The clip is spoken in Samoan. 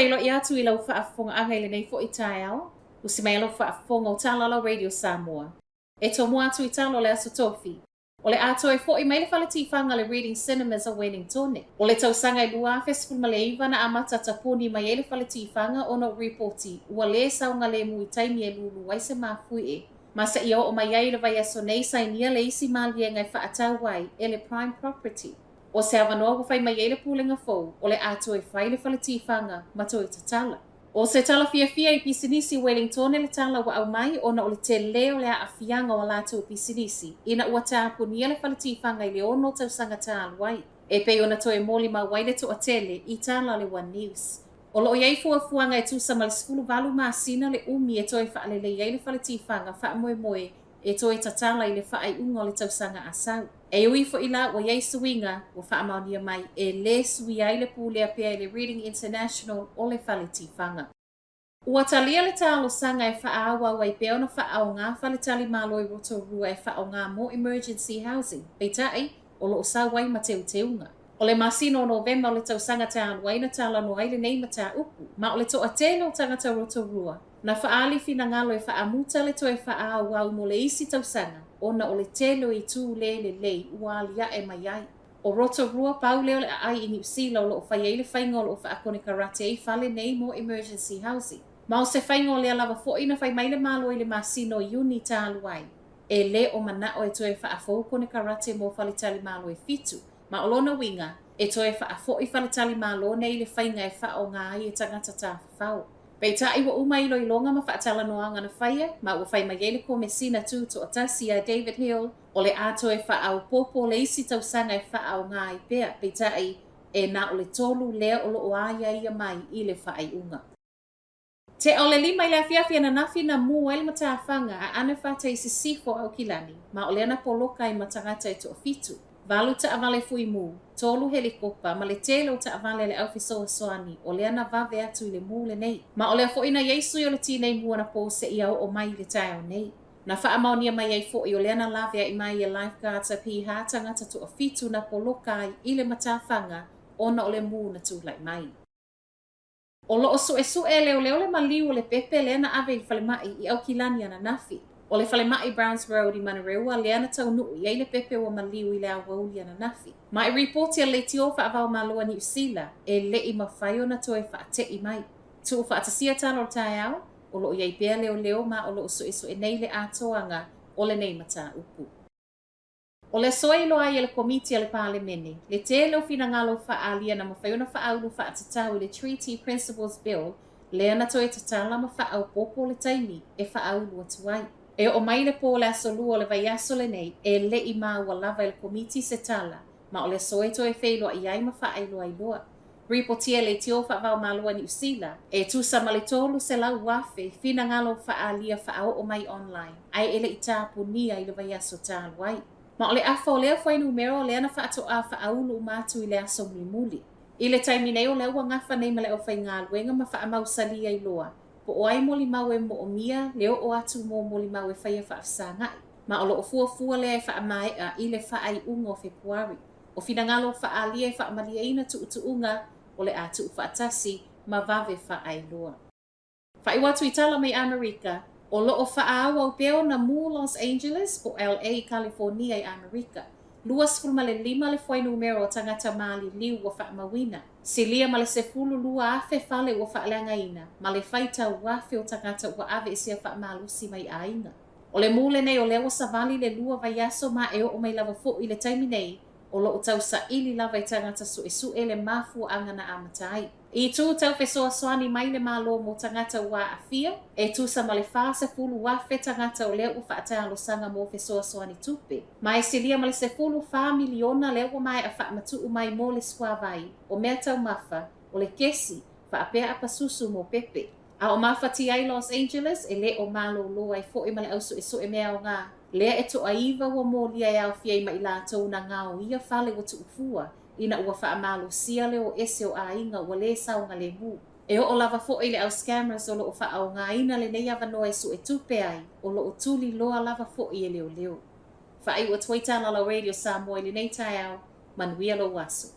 Faafeiloai atu i lau faafofogaaga i lenei foi taeao, usi mai a lau faafofoga o Talala Radio Samoa. E tomua atu i tala o le Aso Tofi, o le a toe fo'i mai le fale tifaga le Reading Cinemas a Wellingtone. O le tausaga e 2019 na amata tapuni mai ai le fale tifaga ona o ripoti ua lē saogalemu i taimi e lūlū ai se mafuie ma seia oo mai ai i le vaiaso nei sainia le isi maliega e faatau ai e le Prime Property. O se avanoa ua fai mai ai le pulega fou o le a toe fai le fale tifaga ma toe tatala. O se tala fiafia i pisinisi Wellingtone le tala ua aumai ona o le telē o le aafiaga o a latou pisinisi ina ua tapunia le fale tifaga i le ono tausaga talu ai, e pei ona toe molimau ai le toatele i tala a le One News. O loo i ai fuafuaga e tusa ma le 18 masina le umi e toe faalelei ai le fale tifaga faamoemoe e toe tatala i le faaiuga o le tausaga a sau. E ui foi la ua i ai suiga ua faamaonia mai e lē suia ai le pulea pea e le Reading International o le fale tifaga. Ua talia le talosaga e faaauau ai pea ona faaaoga fale talimalo i Rotorua e faaaoga mo emergency housing, peitai, o lo o sau ai ma teuteuga. O le masina o Novema o le tausaga talu ai na talanoa ai lenei mataupu, ma o le toatele o tagata Rotorua na faaali finagalo e faamuta le toe faaauau mo le isi tausaga ona o le tele o itu lē lelei ua aliae mai ai. O Rotorua pau lea o le aai i Niu Sila o lo o fai ai le faiga o lo o faakonekarate ai fale nei mo emergency housing. Ma o se faiga o lea lava foi na fai mai le Malo i le masina o Iuni talu ai, e lē o manao e toe faafou konekarate mo faletalimalo e fitu, ma o lona uiga, e toe faafo'i faletalimalo nei i le faiga e faaaoga ai e tagata tafafao. Peitai ua uma iloiloga ma faatalanoaga na faia, ma ua fai mai ai le Komesina Tutoatasi ia David Hill, o le a toe faaopoopo le isi tausaga e faaaoga ai pea, peitai, e na o le tolu lea o lo o aiaia mai i le faaiuga. Tea o le 5 i le afiafi ananafi na mū ai le matafaga a Anafata i sisifo o Aukilani, ma o lea na poloka ai ma tagata e toafitu. Valu taavale fui mū, tolu helikopa, ma le tele o taavale a le au fesoasoani o lea na vave atu i le mū lenei. Ma o lea foi na i ai sui o le tinei mu anapo seia oo mai i le taeao nei. Na faamaonia mai ai foi o lea na laveai mai e lifeguards a piha tagata toafitu na poloka ai i le matafaga ona o le mū na tulai mai. O lo o suesue e leoleo le maliu o le pepe lea na ave i le falemai i Aukilani ananafi. O le falemai Browns Road i Manurewa lea na taunuu i ai le pepe ua maliu i le aoauli ananafi. Ma e ripoti a le leitio faavaomalo a Niu Sila e le i mafai ona toe faate'i mai. Tuufaatasia tala o le taeao, o lo o i ai pea leoleo ma o lo o suesue nei le atoaga o lenei mataupu. O le aso e iloa ai e le Komiti a le Palemene le tele o finagalo faaalia na mafai ona faaulu faatatau i le Treaty Principles Bill lea na toe tatala ma faaopoopo le taimi e faaulu atu ai. E oo mai le po o le aso Lua o le vaiaso lenei e le i maua lava e le Komiti se tala ma o le aso e toe feiloai ai ma faailoailoa. Ripotia e leitio faavaomalo a Niu Sila e tusa ma le 300,000 finagalo faaalia faaoo mai online ae e le i tapunia i le vaiaso talu ai. Ma o le afa o lea fuainumera o lea na faatoa faaulu uma atu i le aso mulimuli. I le taimi nei o lea ua gafa nei ma le aufaigaluega ma faamausalia i loa po o ai molimau e moomia le oo atu mo molimau e faia faafesaga'i. Ma o lo o fuafua lea e faamaea i le faaiuga o Fepuari. O finagalo faaalia e faamalieina tuutuuga o le a tuufaatasi ma vave faailoa. Faaiu atu i tala mai Amerika, o lo o faaauau pea ona mū Los Angeles po o LA i Kalifonia i Amerika. 25 le fuainumera o tagata maliliu ua faamauina. Silia ma le 12,000 fale ua faaleagaina ma le faitau afe o tagata ua aveesea faamalosi mai aiga. O le mū lenei o lea ua savali le lua vaiaso ma e oo mai lava foi i le taimi nei, o lo o tausaili lava e tagata suesue le mafuaaga na amata ai. I tū tau fesoasoani mai le Malo mo tagata ua aafia, e tusa ma le 40,000 tagata o lea ua faatalosaga mo fesoasoani tupe, ma e silia ma le 14 miliona lea ua maea faamatuu mai mo le suavai, o meataumafa, o le kesi, faapea apasusu mo pepe. A o mafatia ai Los Angeles, e le o malōlō ai foi ma le ausuesue mea aoga, lea e toaiva ua molia e aofia ai ma i latou na gaoia fale ua tuufua, ina ua faamalosia le o ese o aiga ua lē saogalemu. E oo lava foi i le au scammers o lo o faaaogaina lenei avanoa e suetupe ai, o lo o tuli loa lava foi e leoleo. Faaiu atu ai Talala Radio Samoa i lenei taeao, manuia lou aso.